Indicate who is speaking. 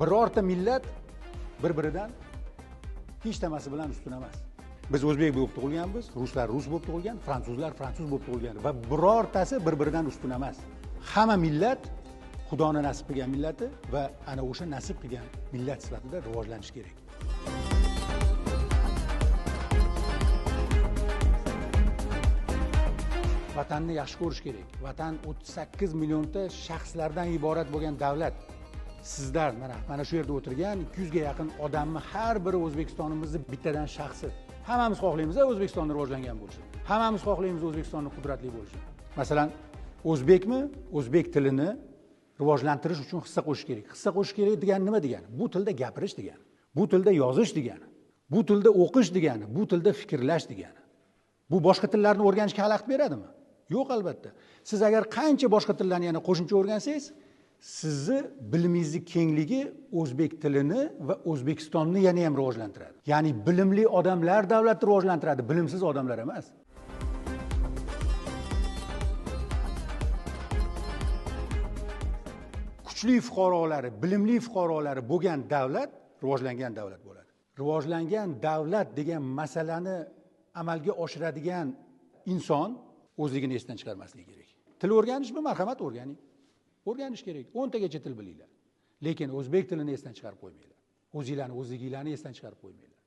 Speaker 1: Birorta millat bir-biridan hech tamasi bilan ustun emas. Biz o'zbek bo'lib tug'ilganmiz, ruslar rus bo'lib tug'ilgan, fransuzlar fransuz bo'lib tug'ilgan va birortasi bir-biridan ustun emas. Hamma millat Xudoni nasib qilgan millati va ana o'sha nasib qilgan millat sifatida rivojlanish kerak. Vatanni yaxshi ko'rish kerak. Vatan 38 millionta shaxslardan iborat bo'lgan davlat. Sizlar mana shu yerda o'tirgan 200 ga yaqin odamni har biri O'zbekistonimizni bittadan shaxsi. Hammamiz xohlaymiz O'zbekistonni rivojlangan bo'lishini. Hammamiz xohlaymiz O'zbekistonni qudratli bo'lishini. Masalan, o'zbekmi, o'zbek tilini rivojlantirish uchun hissa qo'shish kerak. Hissa qo'shish kerak degani nima degani? Bu tilda gapirish degani, bu tilda yozish degani, bu tilda o'qish degani, bu tilda fikrlash degani. Bu boshqa tillarni o'rganishga xalaqit beradimi? Yo'q, albatta. Siz agar qancha boshqa tillarni yana qo'shimcha o'rgansangiz, sizni bilimingizni kengligi o'zbek tilini va O'zbekistonni yana ham rivojlantiradi. Ya'ni bilimli odamlar davlatni rivojlantiradi, bilimsiz odamlar emas. Kuchli fuqarolari, bilimli fuqarolari bo'lgan davlat rivojlangan davlat bo'ladi. Rivojlangan davlat degan masalani amalga oshiradigan inson o'zligini esdan chiqarmasligi kerak. Til o'rganishmi? Marhamat, o'rganing. O'rganish kerak. 10 tagacha til bilinglar. Lekin o'zbek tilini esdan chiqarib qo'ymanglar. O'zinglarni, o'zliginglarni esdan chiqarib qo'ymanglar.